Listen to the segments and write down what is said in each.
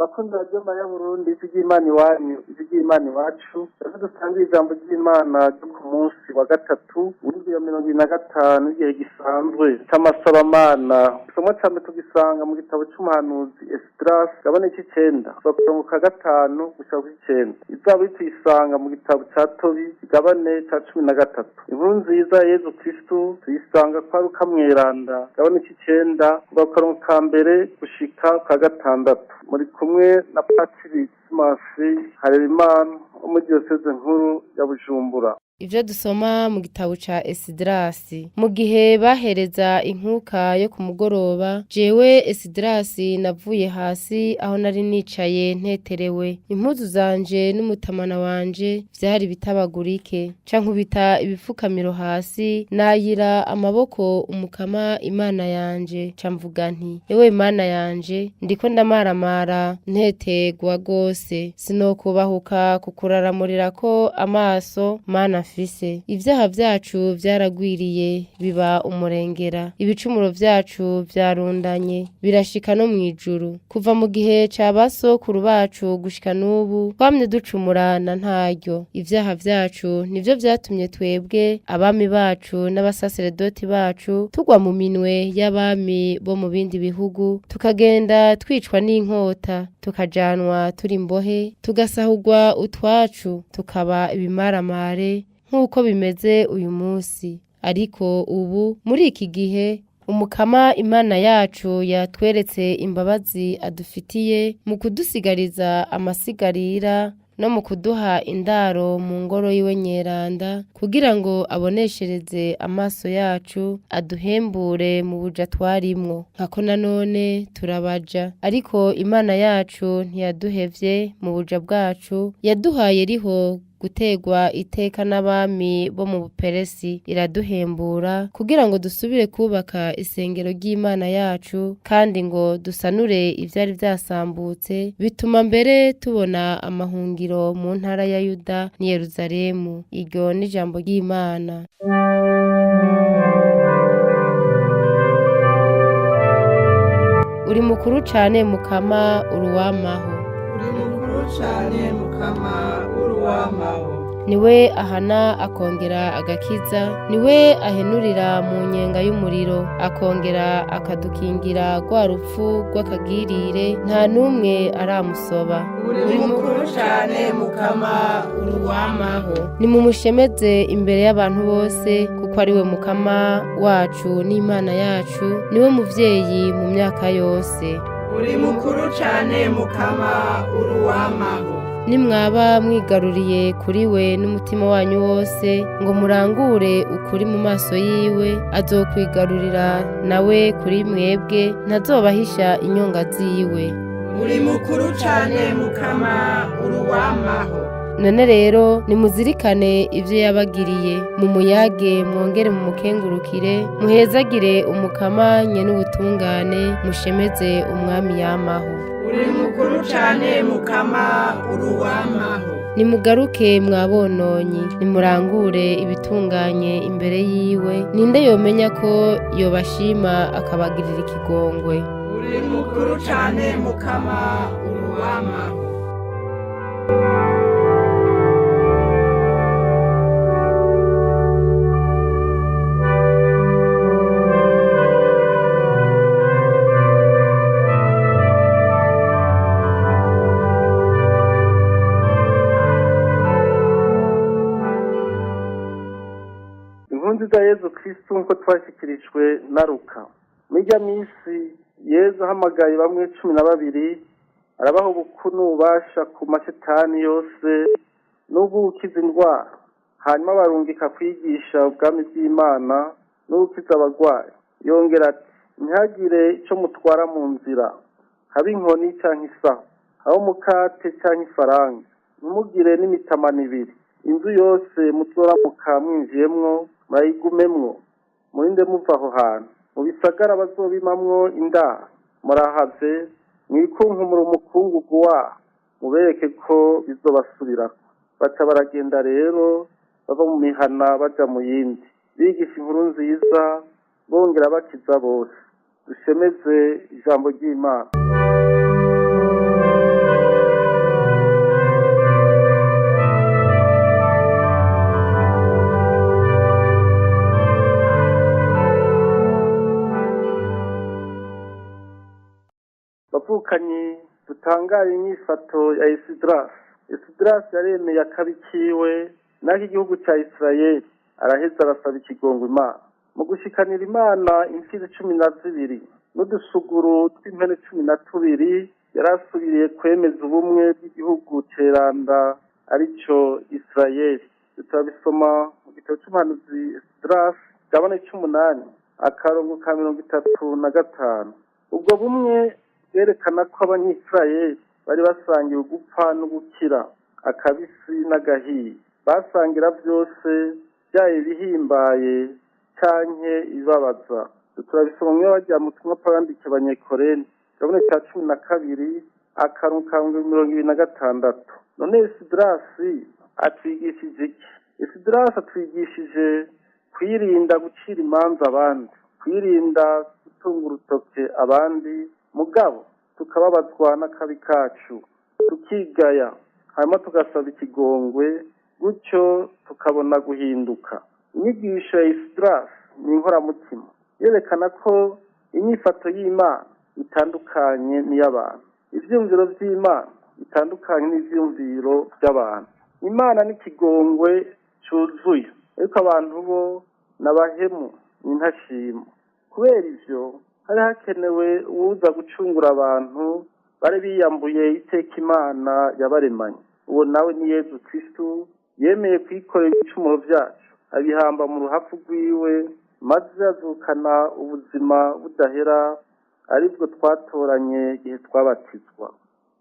Bakunzi ba Radio Mariya Burundi, ijwi ry'Imana iwanyu, ijwi ry'Imana iwacu, rero dusange ijambo ry'Imana ryo ku munsi wa gatatu w'indwi ya 25 igihe gisanzwe c'amasabamana. Isomo ca mbere tugisanga mu gitabo c'umuhanuzi Esdras, gabane c'icenda, kuva ku karongo ka 5 gushika ku 9. Izaburi tuyisanga mu gitabo ca Tobi, kigabane ca 13. Inkuru nziza ya Yezu Kristu tuyisanga kwa Luka Mweranda, gabane c'icenda, kuva ku karongo ka 1 gushika ka 6. Muri kumwe na Patiri Simasi Harerimana wo muri Diyoseze nkuru ya Bujumbura. Ivyo dusoma mu gitabo ca Esidrasi. Mu gihe bahereza inkuka yo ku mugoroba, jewe Esidrasi navuye hasi aho nari nicaye nteterewe. Impuzu zanje n'umutamana wanje vyari bitabagurike. Ca nkubita ibifukamiro hasi, nayira amaboko umukama Imana yanje. Ca mvuga nti: Ewe Mana yanje, ndiko ndamaramara ntetegwa gose. Sinokubahuka kukuraramurira amaso, Mana mfise. Ivyaha vyacu vyaragwiriye biba umurengera, ibicumuro vyacu vyarundanye birashika no mw'ijuru. Kuva mu gihe ca basokuru bacu gushika n'ubu twamye ducumurana ntaryo. Ivyaha vyacu nivyo vyatumye twebwe abami bacu n'abasaseredoti bacu tugwa mu minwe y'abami bo mu bindi bihugu, tukagenda twicwa n'inkota, tukajanwa turi imbohe, tugasahurwa utwacu, tukaba ibimaramare nk'uko bimeze uyu munsi. Ariko ubu muri iki gihe umukama Imana yacu yatweretse imbabazi adufitiye mu kudusigariza amasigarira no mu kuduha indaro mu ngoro yiwe nyeranda, kugira ngo aboneshereze amaso yacu, aduhembure mu buja twarimwo. Nkako nanone turabaja, ariko Imana yacu ntiyaduhevye mu buja bwacu, yaduhaye riho gutegwa iteka n'abami bo mu Buperesi, iraduhembura kugira ngo dusubire kubaka isengero ry'Imana yacu, kandi ngo dusanure ivyari vyasambutse, bituma mbere tubona amahungiro mu ntara ya Yuda n'i Yeruzalemu. Iryo ni ijambo ry'Imana. Uri mukuru cane Mukama, uruwamaho. Uri mukuru cane Mukama, uruwamaho. Niwe ahana akongera agakiza, niwe ahenurira mu nyenga y'umuriro, akongera akadukingira rwa rupfu rw'akagirire, nta n'umwe aramusoba. Uri mukuru cane Mukama, uruwamaho. Nimumushemeze imbere y'abantu bose, kuko ari we Mukama wacu n'Imana yacu, niwe muvyeyi mu myaka yose. Uri mukuru cane Mukama, uruwamaho. Nimwaba mwigaruriye kuri we n'umutima wanyu wose, ngo murangure ukuri mu maso yiwe, azokwigarurira nawe kuri mwebwe, ntazobahisha inyonga ziwe. Uri mukuru cane Mukama, uruwamaho. None rero nimuzirikane ivyo yabagiriye, mumuyage mwongere mumukengurukire, muhezagire umukama nyen'ubutungane, mushemeze umwami yamaho. Uri mukuru cane Mukama, uruwamaho. Nimugaruke mwabononyi, nimurangure ibitunganye imbere yiwe, ninde yomenya ko yobashima akabagirira ikigongwe. Uri mukuru cane Mukama, uruwamaho. Inkuru nziza ya Yezu Kristu nk'uko twashyikirijwe na Luka. Muri irya minsi Yezu ahamagaye bamwe 12, arabaha ubukuru n'ububasha ku mashetani yose n'ubwo gukiza indwara. Hanyuma barungika kwigisha ubwami bw'Imana no gukiza abagwayi. Yongera ati: ntihagire ico mutwara mu nzira, habe inkoni canke isaho, habe umukate canke ifaranga, ntimugire n'imitamana ibiri. Inzu yose muzoramuka mwinjiyemwo murayigumemwo, murinde muva aho hantu. Mu bisagara bazobimamwo indaro, murahave mwikunkumura umukungugu waho, mubereke ko bizobasubirako. Baca baragenda rero bava mu mihana baja mu yindi, bigisha inkuru nziza, bongera bakiza bose. Dushemeze ijambo ry'Imana. Bavukanyi, dutangare inyifato ya Esidrasi. Esidrasi yaremeye akabi kiwe n'ako igihugu ca Isirayeli, araheza arasaba ikigongo Imana. Mu gushikanira Imana imfizi 12 n'udusuguru tw'impene 12, yarasubiriye kwemeza ubumwe bw'igihugu ceranda arico Isirayeli. Turabisoma mu gitabo c'umuhanuzi Esidrasi, kigabane c'umunani, akarongo ka 35. Ubwo bumwe bwerekana ko abanyisirayeli bari basangiye ugupfa no gukira, akabisi n'agahiye. Basangira vyose, vyaba ibihimbaye canke ibibabaza. Turabisoma mw'ibara mutumwa Pawulo yandikiye abanyekorenti, kigabane ca 12, akarongo ka 26. None Esidrasi atwigishije iki? Esidrasi atwigishije kwirinda gucira imanza abandi, kwirinda gutunga urutoke abandi, mugabo tukababazwa n'akabi kacu, tukigaya, hanyuma tugasaba ikigongwe, gutyo tukabona guhinduka. Inyigisho ya Esidrasi ni inkoramutima, yerekana ko inyifato y'Imana itandukanye n'iy'abantu, ivyumviro vy'Imana bitandukanye n'ivyumviro vy'abantu. Imana n'ikigongwe cuzuye, ariko abantu bo n'abahemu, n'intashima. Kubera ivyo, hari hakenewe uwuza gucungura abantu bari biyambuye iteka Imana yabaremanye. Uwo nawe ni Yezu Kristu, yemeye kwikorera ibicumuro vyacu, abihamba mu ruhafu rwiwe, maze azukana ubuzima budahera, aribwo twatoranye igihe twabatizwa.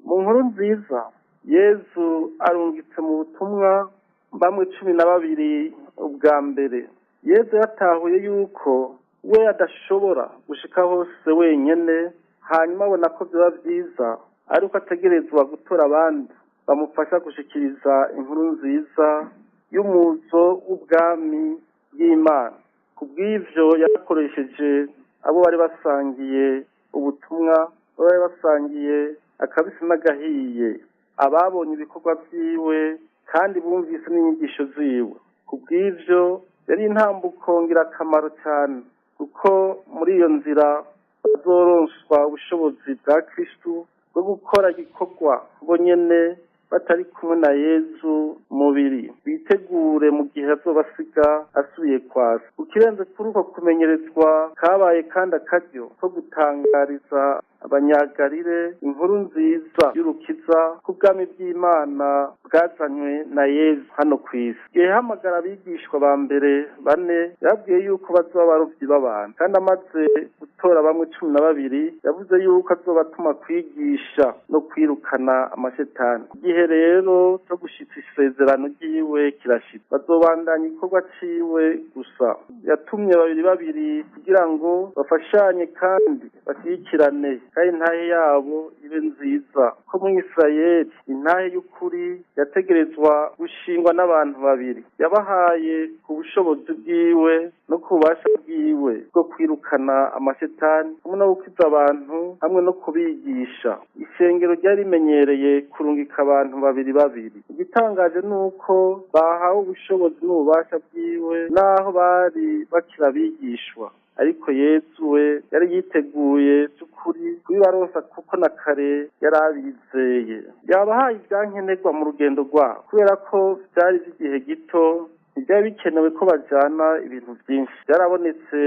Mu nkuru nziza, Yezu arungitse mu butumwa bamwe 12 ubwa mbere. Yezu yatahuye yuko we adashobora gushika hose wenyene, hanyuma abona ko vyoba vyiza ariko ategerezwa gutora abandi bamufasha gushikiriza inkuru nziza y'umuzo w'ubwami bw'Imana. Kubw'ivyo yarakoresheje abo bari basangiye ubutumwa, abo bari basangiye akabisi n'agahiye, ababonye ibikorwa vyiwe kandi bumvise n'inyigisho ziwe. Kubw'ivyo yari intambuko ngirakamaro cane, kuko muri iyo nzira bazoronswa ubushobozi bwa Kristu bwo gukora igikorwa bo nyene batari kumwe na Yezu mubiri, bitegure mu gihe azobasiga asubiye kwasa. Ukirenze kuri uko kumenyerezwa, kabaye kandi akaryo ko gutangariza abanyagarire inkuru nziza y'urukiza k'ubwami bw'Imana bwazanywe na Yezu hano kw'isi. Igihe yahamagara abigishwa ba mbere bane, yababwiye yuko bazoba abarovyi b'abantu, kandi amaze gutora bamwe 12, yavuze yuko azobatuma kwigisha no kwirukana amashetani. Igihe rero co gushitsa isezerano ryiwe kirashitse, bazobandanya igikorwa ciwe gusa. Yatumye babiri babiri kugira ngo bafashanye kandi bashyigikirane, kandi intahe yabo ibe nziza. Ko mu Isirayeli intahe y'ukuri yategerezwa gushingwa n'abantu babiri. Yabahaye ku bushobozi bwiwe no ku bubasha bwiwe bwo kwirukana amashetani hamwe no gukiza abantu hamwe no kubigisha. Ishengero ryari rimenyereye kurungika abantu babiri babiri. Igitangaje ni uko bahawe ubushobozi n'ububasha bwiwe n'aho bari bakiri abigishwa, ariko Yezu we yari yiteguye by'ukuri kubibaronsa, kuko na kare yari abizeye. Yabahaye ivyankenerwa mu rugendo rwabo, kubera ko vyari vy'igihe gito, ntivyari bikenewe ko bajana ibintu vyinshi. Vyarabonetse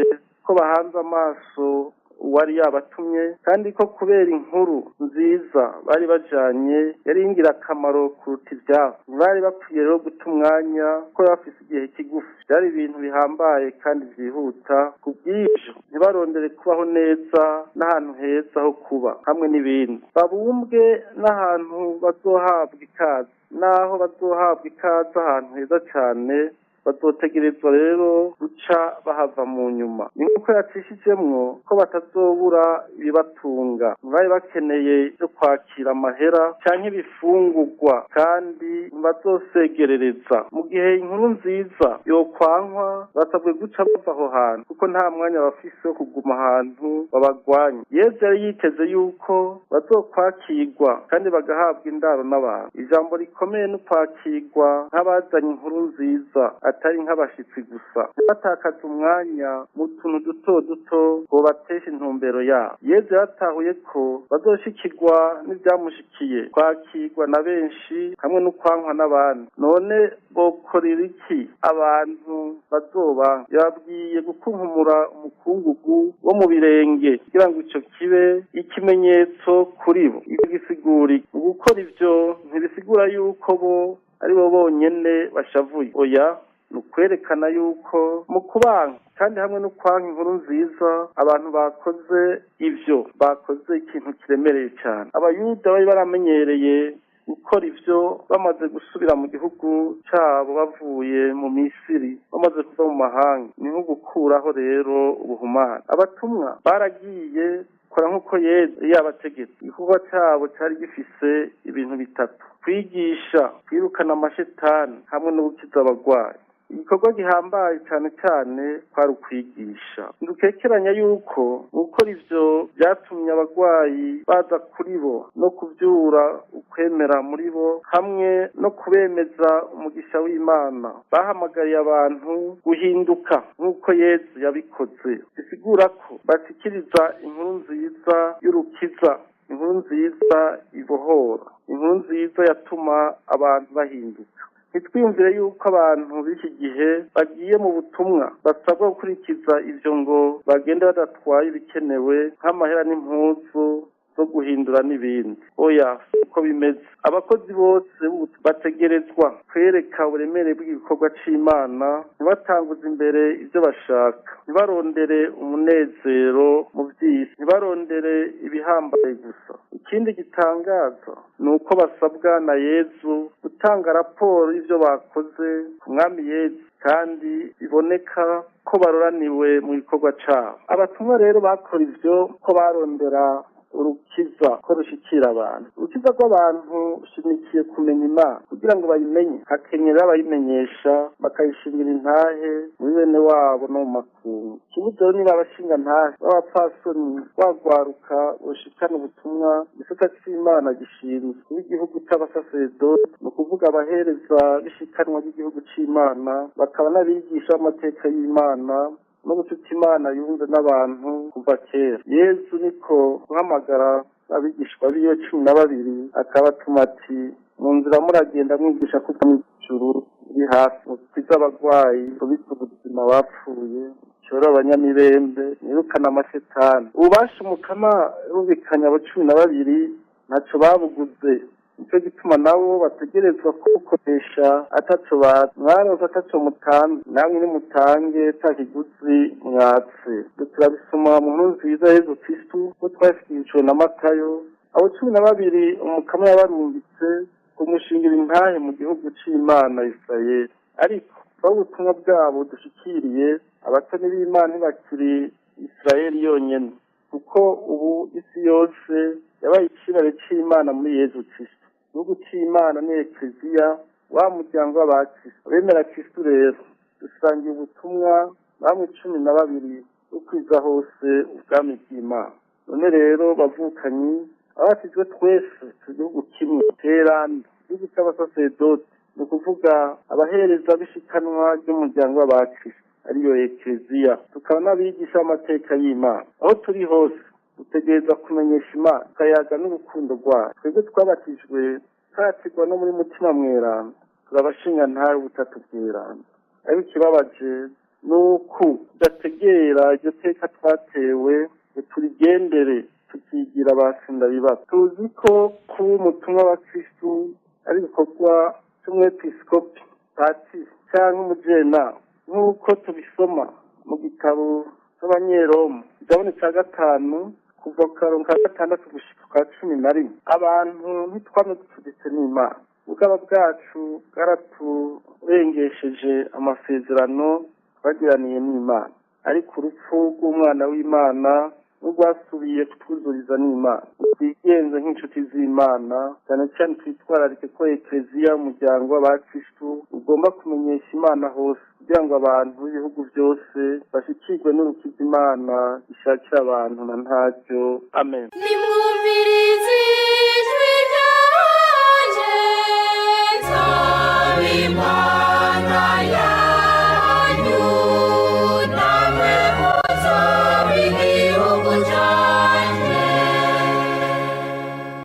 ko bahanze amaso uwari yabatumye, kandi ko kubera inkuru nziza bari bajanye yari ingirakamaro kuruta ivyabo. Ntibari bakwiye rero guta umwanya, kuko bafise igihe kigufi. Vyari ibintu bihambaye kandi vyihuta. Kubw'ivyo ntibarondere kubaho neza n'ahantu heza ho kuba hamwe n'ibindi, babumbwe n'ahantu bazohabwa ikaze. Naho bazohabwa ikaze ahantu heza cane, bazotegerezwa rero guca bahava mu nyuma. Ni nk'uko yacishijemwo ko batazobura ibibatunga. Ntibari bakeneye ivyo kwakira amahera canke ibifungurwa, kandi ntibazosegerereza. Mu gihe inkuru nziza yokwankwa, basabwe guca bava aho hantu, kuko nta mwanya bafise wo kuguma ahantu babagwanya. Yezu yari yiteze yuko bazokwakirwa kandi bagahabwa indaro n'abantu. Ijambo rikomeye ni ukwakirwa nk'abazanye inkuru nziza, atari nk'abashitsi gusa. Ntibatakaze umwanya mu tuntu duto duto bobatesha intumbero yabo. Yezu yaratahuye ko bazoshikirwa n'ivyamushikiye, kwakirwa na benshi hamwe no kwankwa n'abandi. None bokorera iki abantu bazoba? Yababwiye gukunkumura umukungugu wo mu birenge kugira ngo ico kibe ikimenyetso kuri bo. Ivyo gisigura iki? Mu gukora ivyo ntibisigura yuko bo ari bo bonyene bashavuye. Oya, ni ukwerekana yuko mu kubanka kandi hamwe no kwanka inkuru nziza abantu bakoze ivyo, bakoze ikintu kiremereye cyane. Abayuda bari baramenyereye gukora ivyo bamaze gusubira mu gihugu cabo bavuye mu Misiri, bamaze kuva mu mahanga. Ni nko gukuraho rero ubuhumane. Abatumwa baragiye kora nk'uko Yezu yabategetse. Igikorwa cabo cari gifise ibintu bitatu: kwigisha, kwirukana amashetani hamwe no gukiza abagwayi. Igikorwa gihambaye cane cane kwari ukwigisha. Ntidukekeranya yuko gukora ivyo vyatumye abagwayi baza kuri bo no kuvyura ukwemera muri bo hamwe no kubemeza umugisha w'Imana. Bahamagariye abantu guhinduka nk'uko Yezu yabikoze. Bisigura ko bashikiriza inkuru nziza y'urukiza, inkuru nziza ibohora, inkuru nziza yatuma abantu bahinduka. Ntitwiyumvire yuko abantu b'iki gihe bagiye mu butumwa basabwa gukurikiza ivyo ngo bagende badatwaye ibikenewe nk'amahera n'impuzu zo guhindura n'ibindi. Oya, uko bimeze. Abakozi bose bategerezwa kwereka uburemere bw'igikorwa c'Imana, ntibatanguze imbere ivyo bashaka, ntibarondere umunezero mu vy'isi, ntibarondere ibihambaye gusa. Ikindi gitangaza ni uko basabwa na Yezu gutanga raporo y'ivyo bakoze ku Mwami Yezu, kandi biboneka ko baroraniwe mu gikorwa cabo. Abatumwa rero bakora ivyo ko barondera urukiza ko rushikira abantu. Urukiza rw'abantu rushimikiye kumenya Imana. Kugira ngo bayimenye hakenyera abayimenyesha, bakayishingira intahe muri bene wabo no mu makungu. Ikibuze rero niba abashinga ntahe b'abapfasoni bagwaruka boshikana ubutumwa igisata c'Imana gishinzwe kuba igihugu c'abasaseredoti, ni ukuvuga abahereza b'ishikanwa ry'igihugu c'Imana, bakaba n'abigisha b'amateka y'Imana no gucuta Imana yunze n'abantu kuva kera. Yezu niko guhamagara abigishwa biwe 12 akabatuma ati: mu nzira muragenda mwigisha ko ijuru riri hafi, mukize abagwayi, mubitse ubuzima bapfuye, mucyore abanyamibembe, mwirukane amashetani. Ububasha Umukama yumvikanye abo 12 ntaco babuguze. Nico gituma nabo bategerezwa kubukoresha ataco mwaronse, ataco mutanze, namwe nimutange ata kiguzi mwatse. Turabisoma mu nkuru nziza Yezu Kristu ko twashyikirijwe na Matayo. Abo 12 Umukama yabarungitse kumushingira intahe mu gihugu c'Imana Isirayeli. Ariko aho ubutumwa bwabo dushikiriye, abatoni b'Imana ntibakiri Isirayeli yonyene, kuko ubu isi yose yabaye ikibare c'Imana muri Yezu Kristu. Igihugu c'Imana ni Ekleziya, wa muryango w'abakristo. Abemera Kristu rero dusangiye ubutumwa bamwe 12 bwo kwiza hose ubwami bw'Imana. None rero bavukanyi, abatizwe twese ku gihugu kimwe teranda, igihugu c'abasaseredoti, ni ukuvuga abahereza b'ishikanwa ry'umuryango w'abakristo ariyo Ekleziya, tukaba n'abigisha b'amateka y'Imana. Aho turi hose dutegereza kumenyesha Imana, tukayaga n'urukundo rwayo. Twebwe twabatijwe twatirwa no muri Mutima Mweranda, turabashinga ntawe ubutatu bweranda. Ariko ikibabaje ni uku tudategera iryo teka twatewe ngo turigendere, tukigira abasindabibazo. Tuzi ko kuba umutumwa wa Kristu ari igikorwa c'umwepiskopi, patiri canke umujenama, nk'uko tubisoma mu gitabo c'Abanyeroma igabane ca 5 kuva ku karongo ka 6 gushika kwa 11. Abantu ntitwame ducuditse n'Imana. Ubugaba bwacu bwaraturengesheje amasezerano twagiraniye n'Imana, ariko urupfu rw'umwana w'Imana n'urwasubiye kutwuzuriza n'Imana. Twigenze nk'inshuti z'Imana, cyane cyane twitwararike ko Ekleziya umuryango w'abakristu ugomba kumenyesha Imana hose, kugira ngo abantu b'ibihugu byose bashikirwe n'urukiza Imana ishakira abantu na ntaryo. Amen. Nimwumvirize.